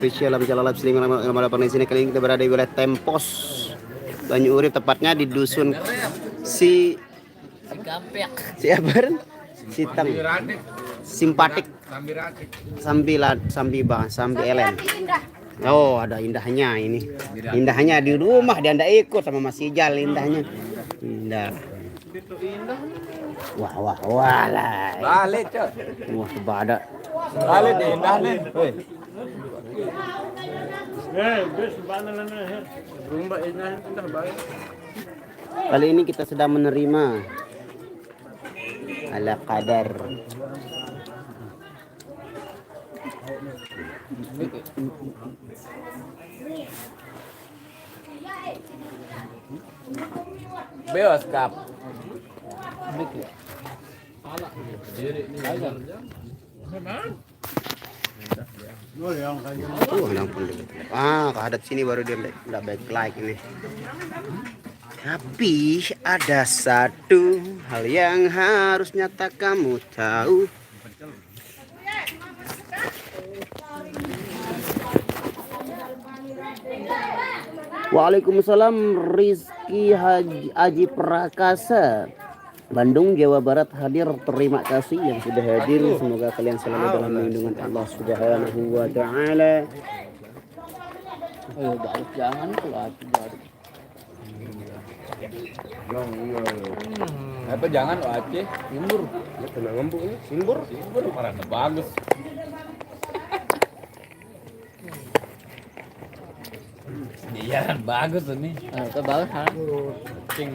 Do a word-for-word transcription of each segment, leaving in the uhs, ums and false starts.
Indonesia, lam jalalap, seling lama lama di sini. Kali ini kita berada di wilayah Tempos, Banyu Urip, tepatnya di dusun si Gampek. Si apa, Ren? Sitang. Simpatik. Sambilan, sambiba, sambi elen. Oh, ada indahnya ini. Indahnya di rumah dia ndak ikut sama Mas Ijal, indahnya. Indah. Wah, wah, wah lah. Balik, Cok. Wah, pada. Balik, indah nih. Woi. Kali ini kita sedang menerima ala kadar. Beos kap. Oh, ampun deh. Ah, kehadap sini baru dia ndak, ndak baik like ini. Tapi ada satu hal yang harus nyata kamu tahu. Waalaikumsalam, Rizky Haji, Aji Prakasa, Bandung, Jawa Barat hadir. Terima kasih yang sudah hadir. Semoga kalian selalu dalam lindungan Allah Subhanahu wa taala. Oh, bagus jangan kalau aku baru. Apa jangan lo Aceh? Simbur. Kena ngembuk ini, simbur. Simbur mana bagus. Iya kan bagus ini. Nah, itu bagus kan? Cing.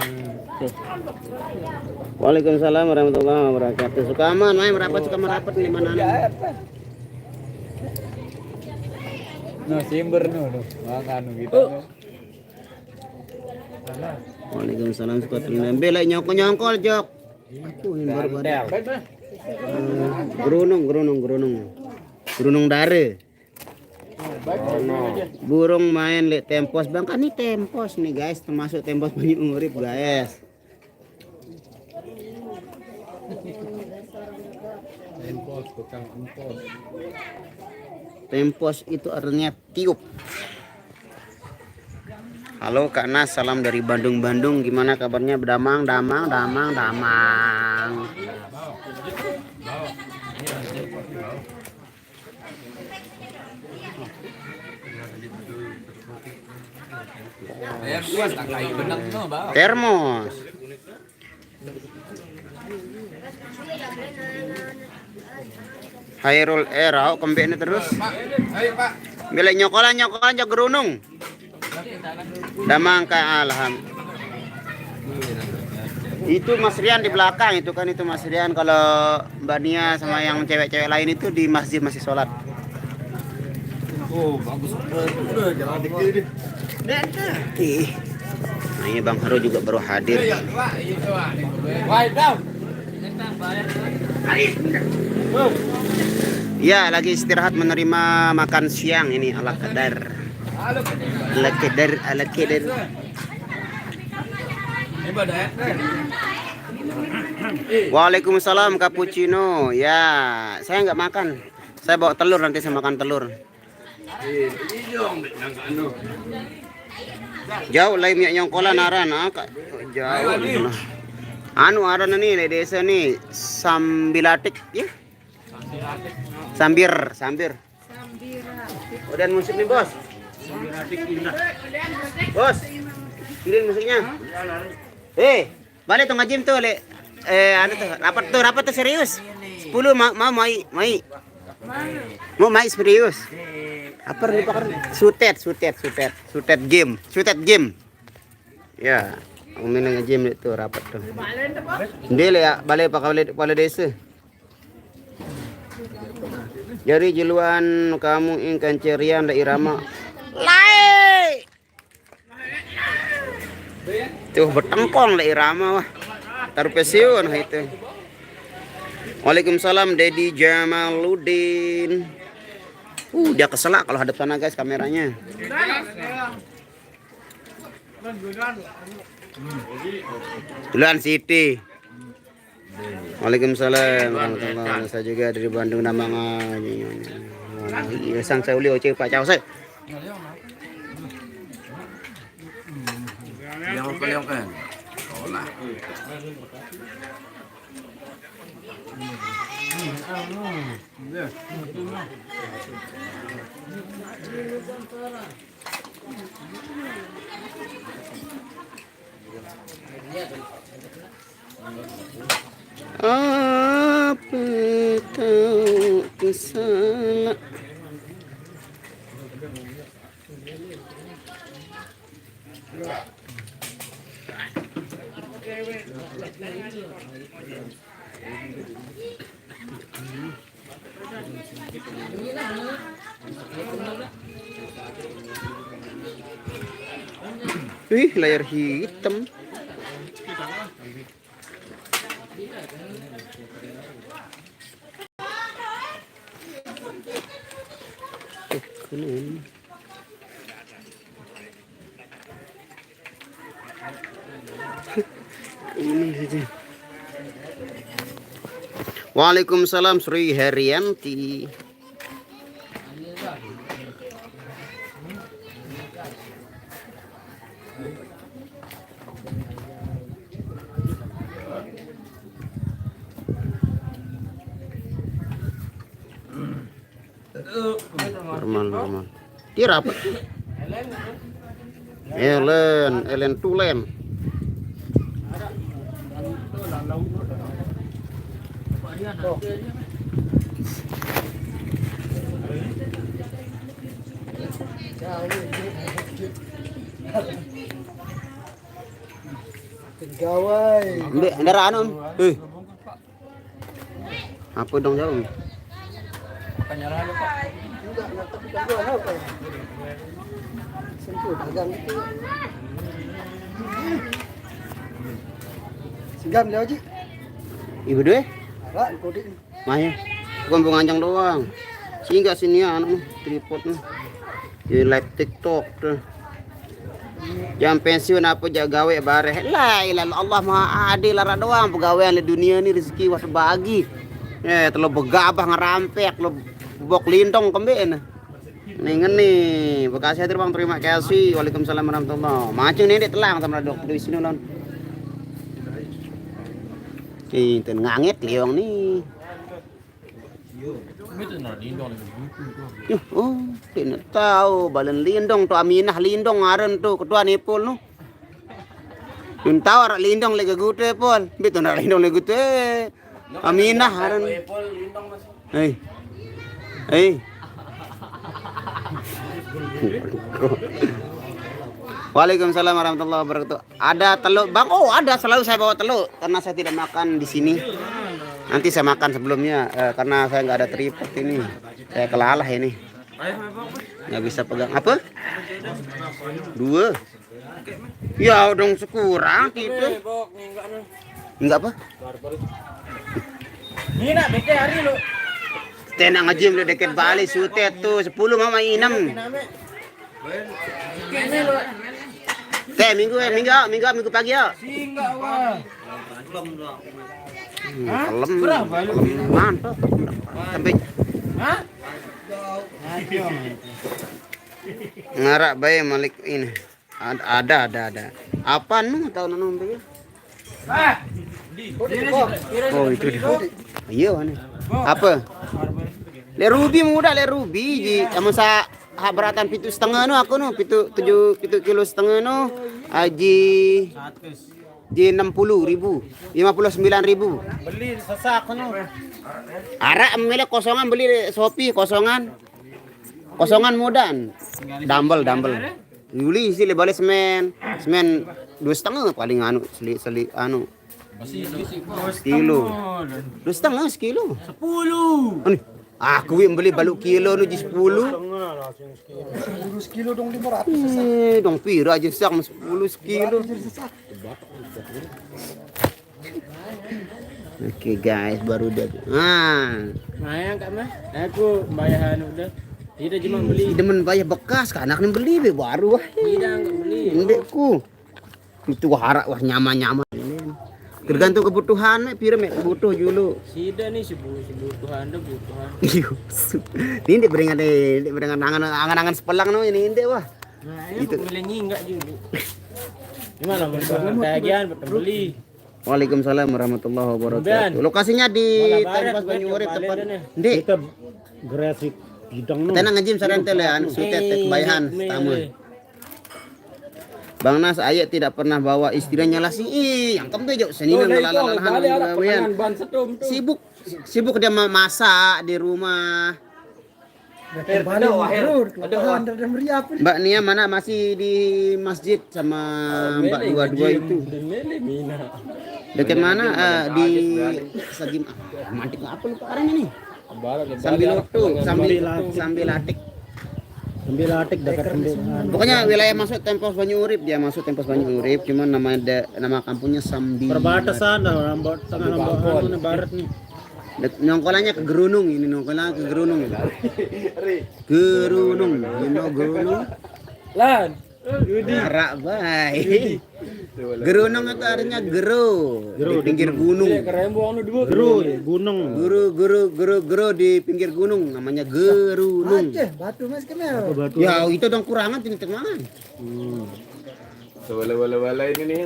Waalaikumsalam warahmatullahi wabarakatuh. Sukaman, main merapat, Sukaman rapat di mana? No simbur no, no. Makan gitu. No. Waalaikumsalam, suka tenang. Bela nyongkol-nyongkol, Jok. Aku yang baru ada. Eh, gerunung, gerunung, gerunung. Gerunung dare. Burung main lek Tempos, Bang. Kan ini Tempos nih, guys, termasuk Tempos Banyu Urip, guys. Tempos, tukang empos. Tempos itu artinya tiup. Halo Kak Nas, salam dari Bandung, Bandung. Gimana kabarnya? Damang, damang, damang, damang. Termos, tak kayu benang no, Bang. Termos. Hairul Erau kembali terus. Bila nyokolan, nyokolan, Jok, gerunung. Damang, Kak, alham. Itu Mas Rian di belakang itu kan, itu Mas Rian. Kalau Mbak Nia sama yang cewek-cewek lain itu di masjid masih sholat. Oh, bagus. Udah jalan dikit deh. Oke. Nah, ini Bang Haru juga baru hadir. Wah, down. Ya, lagi istirahat menerima makan siang ini, ala kadar. Ala kadar, ala kadar. Ini pada ya. Waalaikumsalam, cappuccino. Ya, saya nggak makan. Saya bawa telur, nanti saya makan telur. Jauh lah minyak nyongkolan aran, ah, Kak. Jauh. Anu aran nih, di desa nih, Sambilatik, ya. Sambir, Sambir. Udah musik nih, Bos. Bos. Ini musiknya. Eh, balik tuh ngajim tuh, Le. Eh, anu tuh, rapat tuh, rapat tuh serius. Sepuluh mau, mau, mai, mai. Mau mai serius. Apa nih, Pak? Sutet, sutet, sutet. Sutet game, sutet game. Ya, aku main ngajim itu rapat tuh. Dia, Le, ya, balik Pak, kepala, kepala desa. Jadi jeluan kamu ingkan cerian le irama. Lai. Tuh betengkong le irama wah. Taruh pensiun itu. Waalaikumsalam, Dedi Jamaluddin. Uh, dia keselak kalau hadap sana, guys, kameranya. Duluan Siti. Waalaikumsalam warahmatullahi wabarakatuh. Saya juga dari Bandung, nama Iya, sang saya uli oce Pak Cau saya. Yang kalian kan. Oh, nah. Apa tahu kesala. Wih, layar hitam. Tuh, kena ini. Ini aja. Waalaikumsalam, Sri Herianti. Normal, normal. Dia rapat. Elen, Elen Tulen. Gawai. Ambil kendaraan, Om. Eh. Apa dong jauh? Bukannya lalu, Pak. Enggak, enggak, tapi kan gua tahu, Pak. Sentuh dagang itu. Segan dia, Ji. Ibu dua? Arah, kode. Mah ya. Bukan penganjang doang. Singgah sini ya, anu, tripod nih. Di live TikTok tuh. Jam pensiun apa, jaga gawe bareh. La ilaha illallah, maha adil, lara doang pegawaian di dunia ini, rezeki wah bagi. Eh, telo begabah ngerampek, telo bok lintong kembe nah. Nih ngene, Bekasi hadir Bang, terima kasih. Waalaikumsalam warahmatullahi. Mancing nih, Dek, telang sama dok di sini lon. Ih, ten nganget liong nih. Yuh, oh, tidak tahu balen lindong tuh, Aminah lindong ngaren tuh, ketua Nipul nu. Yun tahu arak lindong lagi gute, Pol. Betul arak lindong lagi gute. Aminah ngaren. Hei. Hei. Waalaikumsalam warahmatullahi wabarakatuh. Ada telur, Bang? Oh, ada, selalu saya bawa telur karena saya tidak makan di sini. Nanti saya makan sebelumnya, eh, karena saya nggak ada tripod ini. Saya kelalah ini. Nggak bisa pegang. Apa? Dua. Ya, dong sekurang gitu. Enggak apa? Ini nak bete hari lu. Tenang aja, lu deket balik, sutet tuh, sepuluh mama inem. Teh, minggu, eh, minggu, minggu, minggu pagi ya. Hmm, kelem, kelem mantap. Sampai ngarak bae malik ini. Ada, ada, ada, ada. Apa nu tahu nanu? Oh, itu dia. Iya, mana? Apa? Lek Rubi muda, lek Rubi ji. Amun sa hak beratan pitu setengah nu aku nu, pitu tujuh, pitu kilo setengah nu. Aji ji enam puluh ribu, lima puluh sembilan ribu. Beli sesak nu. Arak milih kosongan, beli Shopee kosongan. Kosongan mudan. Dumbbell, dumbbell. Yuli isi le balik semen. Semen dua setengah paling anu, seli, seli anu. Kilo. Dua setengah sekilo. Sepuluh. Ani, aku yang beli balu kilo nu ji sepuluh. Sepuluh sekilo dong lima ratus. Eh, dong pira aja sak sepuluh sekilo. Oke, guys, baru dia. Nah. Mayang kak mah. Aku bayar anu dah. Tidak cuma beli. Demen bayar bekas, kan anak beli be baru. Tidak, nggak beli. Ndekku. Itu wah harak, wah nyaman-nyaman. Tergantung kebutuhan, mek pire mek butuh dulu. Sida nih sebu-, sebutuhan dah butuhan. Iya. Ini ndeq beringat nih, ndeq beringat angen, angen-angen sepelang no ini ndeq wah. Nah, itu. Itu. Boleh nginggak dulu. Gimana, mau tagihan, mau beli? Waalaikumsalam warahmatullahi wabarakatuh. Lokasinya di Tempas Banyu Urip, tempat. Ndeq. Kita Gresik Gidang no. Tenang ngejim sareng tele anu sutet kebayahan tamu. Bang Nas, Aye tidak pernah bawa istrinya lah sih. Ih, yang kembe jauh seni nang lalalan. Sibuk, sibuk dia ma-, masak di rumah. Mbak Nia mana, masih di masjid sama Mbak dua-dua itu. Dekat mana? Eh, di Sagim. Ah, mantik apa lupa arahnya nih? Sambil Loto, sambil, sambil Atik. Sambil Atik dekat Pokoknya wilayah masuk Tempos Banyu Urip, dia masuk Tempos Banyu Urip, cuman nama da-, nama kampungnya Sambi. Perbatasan dah, Lombok Tengah, Lombok anu nih, barat nih. Dek-, nongkolannya ke Gerunung ini, nongkolannya ke Gerunung. Gerunung, you know Gerunung? Lan. Yudi. Arak bae. Gerunung itu artinya gero, di pinggir gunung. Iya, kerembong anu dua. Gero, ya, gunung. Guru, guru, guru, guru di pinggir gunung, namanya Gerunung. Aceh, batu mas kenal. Batu. Ya, itu dong kurangan, tinggi mana? Hmm. Coba wala-wala ini nih.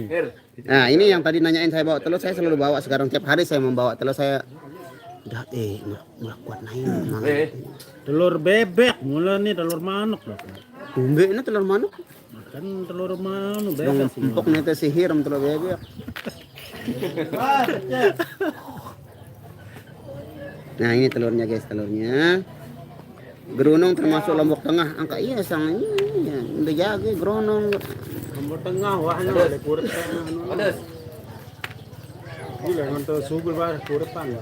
Hir. Nah, ini yang tadi nanyain saya bawa telur, saya selalu bawa sekarang. Tiap hari saya membawa telur saya. Udah, eh, udah, udah kuat naik. Eh. Telur bebek, mula nih telur manuk loh. Tumbe ini telur manuk. Kan telur manuk bebek. Empok nih teh sihir sama telur bebek. Nah, ini telurnya, guys, telurnya. Gerunung termasuk Lombok Tengah. Angka iya sang ini ya, udah jago Gerunung. Lombok Tengah wah ada kurepan. Ada. Gila ngantor subur bah kurepan.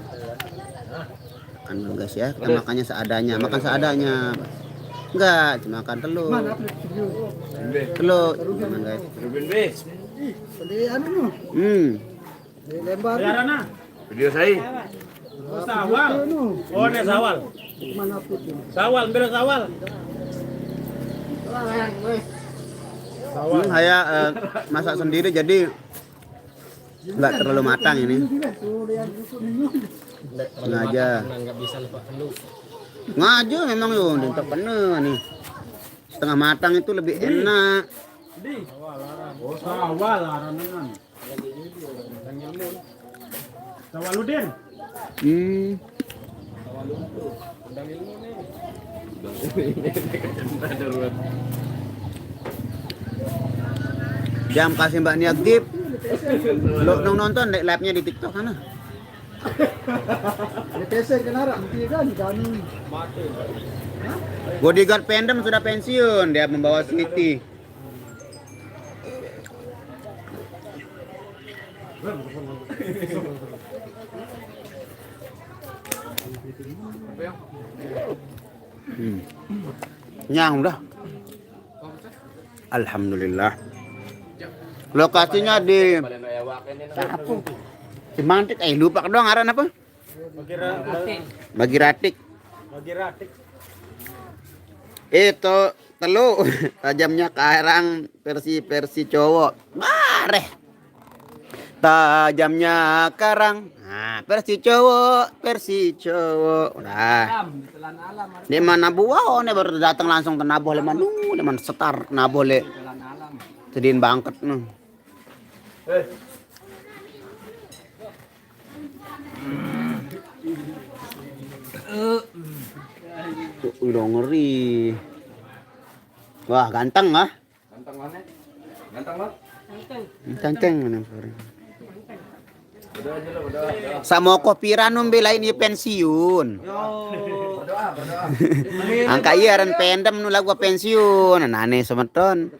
Kan dulu guys ya, kita makannya seadanya, makan seadanya. Enggak, cuma makan telur. Telur, teman guys. Ruben B. Anu no. Hmm. Di lembar. Video saya. Oh, Sawal. Oh, ini Sawal. Mana putih? Sawal, bela Sawal. Sawal. Hmm, saya, eh, masak sendiri jadi nggak terlalu matang ini. Sengaja. Nggak bisa lupa penuh. Sengaja memang yo, untuk penuh nih. Setengah matang itu lebih enak. Oh, Sawal arannya. Sawaludin. Hmm. Jam kasih Mbak Nia gift. Lo nong nonton dek live-nya di TikTok sana. Bodyguard Pendem sudah pensiun, dia membawa Siti. Hmm. Nyang udah. Alhamdulillah. Lokasinya di Cimantik, eh, lupa doang aran apa? Bagi ra-, Bagi Ratik. Bagi Ratik. Itu telu tajamnya karang versi, versi cowok. Bareh. Tajamnya karang. Nah, versi cowok, versi cowok. Udah. Di mana buah, oh, ini baru datang langsung ke naboh le manu, di mana setar naboh le. Sedin bangket no. Udah ngeri. Wah, ganteng ah. Ganteng mana? Ganteng lo? Ganteng mana? Udah aja lo, udah, udah. Samoko pira nu mbelain ye pensiun. Berdoa, berdoa. Angka iya aran Pendem nu lagu pensiun. Nane semeton.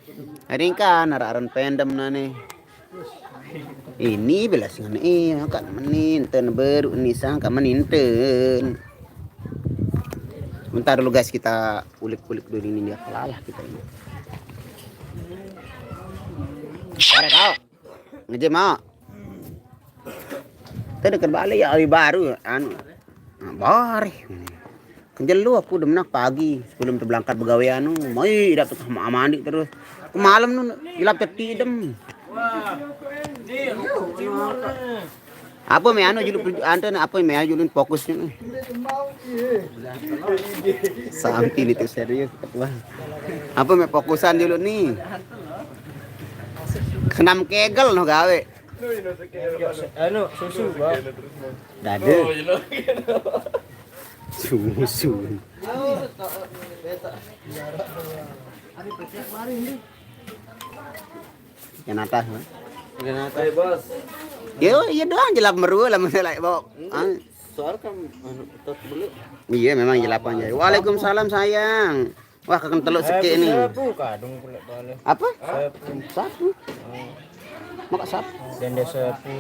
Ringkan aran Pendem nane. Ini belas ngene, eh, angka meninten baru ini sangka meninten. Bentar dulu guys, kita ulik-ulik dulu ini dia kelalah kita ini. Bareh kau. Ngejem mau. Tadi ke balik ya hari baru anu. Nah, bareh. Kenjel lu aku demenak pagi sebelum terberangkat begawean nu. Mai dapet sama mandi terus. Ke malam nu ilap teti dem. Apa me anu julu, ante apa me anu julu fokus ni? Sampi ni tu serius. Wah. Apa me fokusan julu ni? Senam kegel no gawe. Anu, susu, Bang. Dade. Susu. Yang atas, Bang. Yang atas, Bos. Yo, iya doang jelap merua lah mesti like bawa. Ah, Soal kan anu, tot dulu. Iya memang jelapannya. Waalaikumsalam sayang. Wah, kakek teluk seke ni. Sapu kadung pula balik. Apa? Sapu. Sapu. Maka sapu. Dende sapu.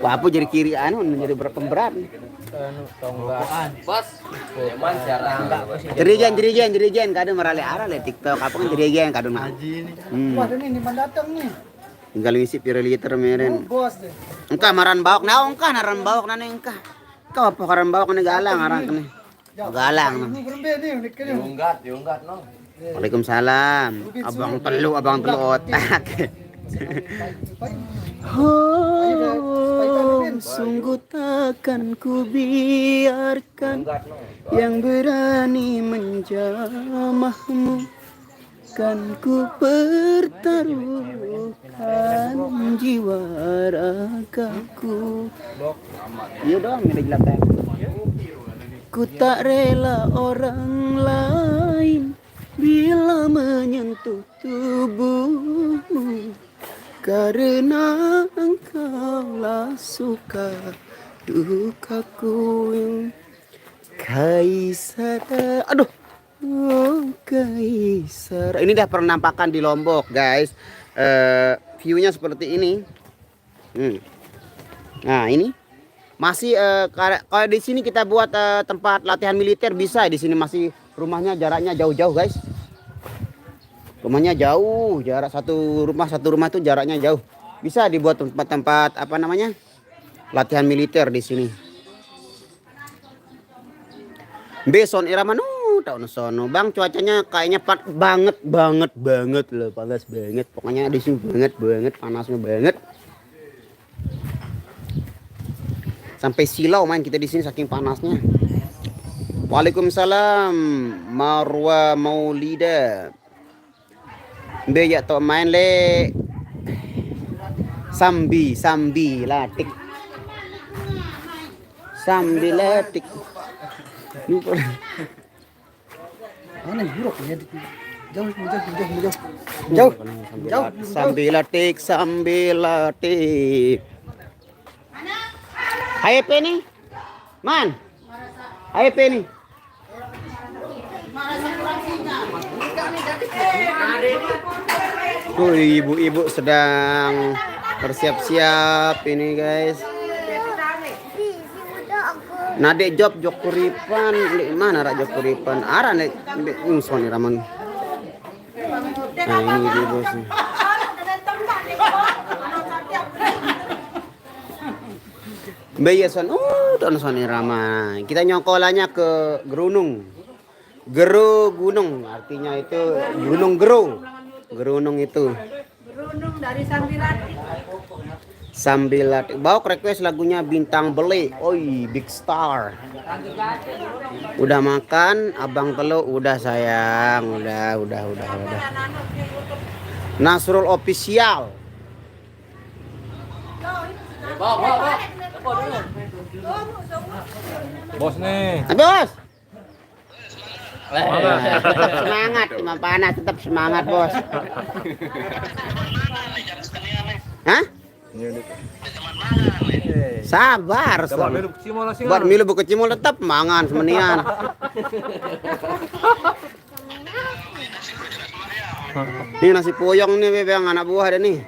Wah, apa jadi kiri anu jadi ber- pemberat. Anu, tonggak. Bos, cuman siaran. Jerigen, jerigen, jerigen kadang merale arah le TikTok apa kan jerigen kadang nak. Hmm. Wah, ada nih, Niman datang nih. Tinggal ngisi pira liter meren. Bos deh. Engkah maran baok nah, engkah naran baok nane engkah. Kau apa karan baok ni galang aran kene. Galang. Ini berembe nih, unik nih. Diunggat, diunggat no. Waalaikumsalam. Abang telu, abang telu otak. Oh, sungguh takkan ku biarkan yang berani menjamahmu, kan ku pertaruhkan jiwa ragaku. Iya dong, ini jelek. Ku tak rela orang lain bila menyentuh tubuhmu, karena engkaulah suka dukaku. Kaisar, aduh, oh, Kaisar. Ini dah penampakan di Lombok, guys. Eh, view-nya seperti ini. Hmm. Nah, ini masih eh, kalau kalau di sini kita buat eh, tempat latihan militer bisa. Di sini masih rumahnya jaraknya jauh-jauh, guys. Rumahnya jauh, jarak satu rumah satu rumah itu jaraknya jauh. Bisa dibuat tempat-tempat apa namanya? Latihan militer di sini. Beson era mana? Tahu sono. Bang, cuacanya kayaknya pat banget banget banget loh, panas banget. Pokoknya di sini banget banget, panasnya banget. Sampai silau main kita di sini saking panasnya. Waalaikumsalam, Marwa Maulida. Mbe ya to main le. Sambi, sambi latik. Sambi latik. Lupa. Mana buruk ya? Jauh, jauh, jauh, jauh. Jauh. Sambil latik, sambil latik. Hai P nih. Man. Hai P nih. Tuh ibu-ibu sedang bersiap-siap ini, guys. Nadek job jok kuripan, di mana rak jok kuripan? Arah nek nek ungsoni raman. Nah, ini ibu-ibu sih. Mbak Yason, oh, don soni ramai. Kita nyokolannya ke Gerunung. Geru gunung, artinya itu gunung geru. Gerunung itu. Berunung dari Sambilati. Sambil lati-, bawa request lagunya Bintang Beli. Oi, Big Star. Udah makan, abang telu udah sayang, udah, udah, udah, udah. Nasrul Official. Bawa, bawa, bawa. Bos nih. Bos. Semangat, cuma panas tetap semangat, Bos. Hah? Sabar, Coba Son. Milu kecil malah sih. Buat Milu bukecimol tetap mangan semenian. Ini nasi puyung nih, Bang, anak buah ada nih.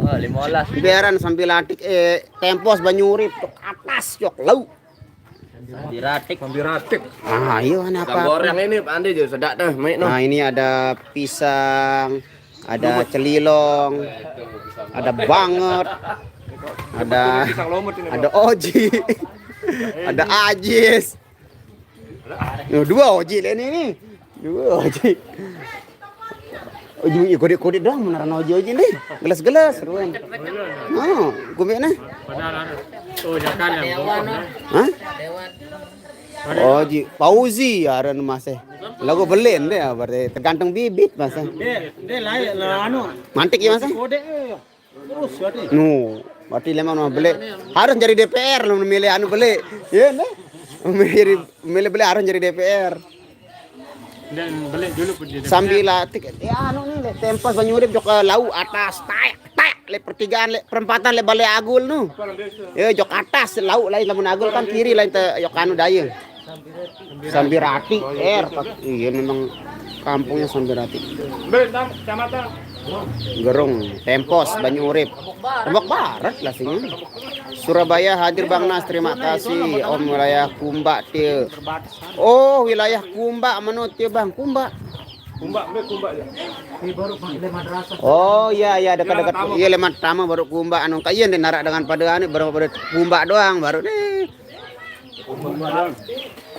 Oh, lima belas. Biaran sambil latik eh tempos banyurip ke atas jok lau. Diratik. Sambil ratik. Ah, iya, ini Yang apa? Goreng ini Pak Andi juga sedap dah, Mik no. Nah, ini ada pisang, ada celilong, ada banget, ada Pisang lomot ini. ada oji, ada ajis. Yo, dua oji lah ini nih. Dua oji. Oji, ih, kodik-kodik doang, beneran oji-oji nih. Gelas-gelas, ruan. Oh, gue nih. Padahal ada. Oh, jangan yang bongkok, ya. Hah? Oji, Fauzi, aran masih. Lagu beli deh, berarti tergantung bibit, masih. Dia, dia lain lah, anu. Mantik ya, masih? Kodik, eh. Terus, berarti. Nu, berarti lemah mau beli. Harus jadi D P R lo milih anu beli. Iya, nih. Milih, milih beli harus jadi D P R. Dan beli dulu pun jadi Sambil latih, ya anu nih, le, Tempos Banyu Urip jok, eh, laut atas, taek, taek, le pertigaan, le perempatan, le Balai Agul nu. Ya, jok atas, laut lain lamun Agul kan kiri lain te jok anu daya. Sambirati, er, Pak. Iya memang kampungnya Sambirati. Beli, ntar, kecamatan. Gerung, Tempos, Banyu Urip. Lombok Barat lah sini. Surabaya hadir Bang Nas, terima kasih. Om wilayah Kumba, Til. Oh, wilayah Kumba, menurut Til, Bang, Kumba. Kumba, Bang, Kumba ya. Oh iya, iya, dekat-dekat. Iya, lewat tamu baru Kumba, anu, kayak iya, narak dengan pada anu, baru pada Kumba doang, baru deh.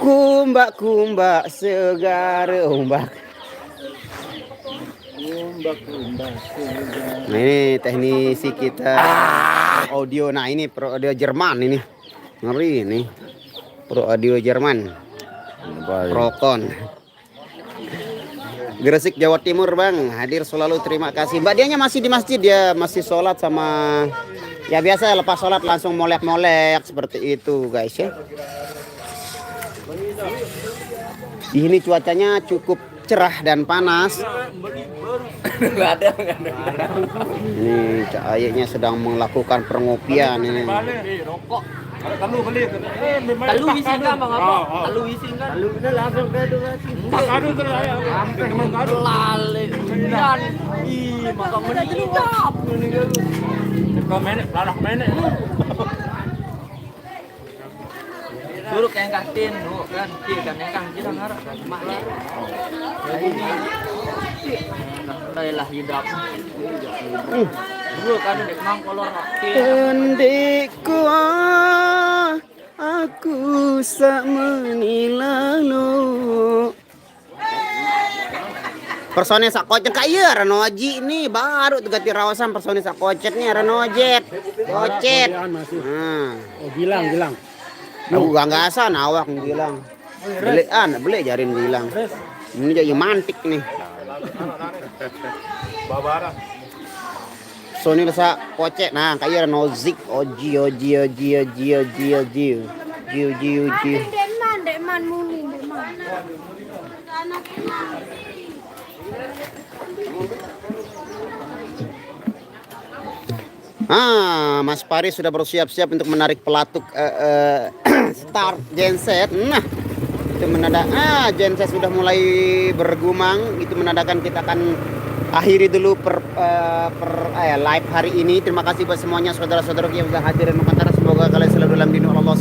Kumba-kumba segar ombak. Kumba-kumba segar. Nah, ini teknisi kita audio. Nah, ini pro audio Jerman ini. Ngeri ini. Pro audio Jerman. Prokon. Gresik, Jawa Timur, Bang. Hadir selalu, terima kasih. Mbak Dianya masih di masjid, dia masih sholat sama, ya, biasa lepas sholat langsung molek-molek seperti itu, guys, ya. Di sini cuacanya cukup cerah dan panas. Nggak ada, nggak ada. Ini Cak Ayeknya sedang melakukan pengopian ini. Balik, rokok. Ada telu beli. Eh, memang Telu tak isin kado. Kan, Bang, apa? Oh, oh. Telu isin kan? Telu udah langsung kado, Mas. Enggak, kado terus, ayo. Sampai kado. Lale. Dan, ih, masa mendidap ini kan. Ke menek, lalah menek. Suruh kengkatin, lu kan, dia kan kengkah, dia kan harap kan, mak, ya. Jadi, lah, hidup. Dulu kan, dek mang kolor, Tendikku, ah, aku sak menilai lo. Personil sak kocet kayak iya, Rano Aji ini baru tuh ganti rawasan personil sak kocet nih, Rano Jet. Kocet. Nah. Oh, Gilang, Gilang. Aku ganggasan awak Gilang. Beli, ah, beli jarin Gilang. Ini jadi mantik nih. Babara. Sonil sa kocek, nah, kayak Nozik, Oji, Oji, Oji, Oji, Oji, Oji, Oji, Oji, Oji. Akhir Deman, Deman muni, Deman. Ah, Mas Pari sudah bersiap-siap untuk menarik pelatuk, eh, eh, start genset. Nah, itu menandakan, ah, genset sudah mulai bergumang. Itu menandakan kita akan akhiri dulu per, eh, per, eh, live hari ini. Terima kasih buat semuanya, saudara-saudara yang sudah hadir dan mengantar. Semoga kalian selalu dalam lindungan Allah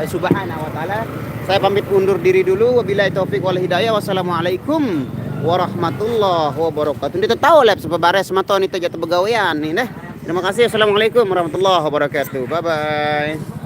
Subhanahu wa Taala. Saya pamit undur diri dulu. Wabillahi taufik wal hidayah. Wassalamualaikum warahmatullahi wabarakatuh. Ini tahu live sebebares maton itu jatuh begawean nih, deh. Terima kasih. Assalamualaikum warahmatullahi wabarakatuh. Bye bye.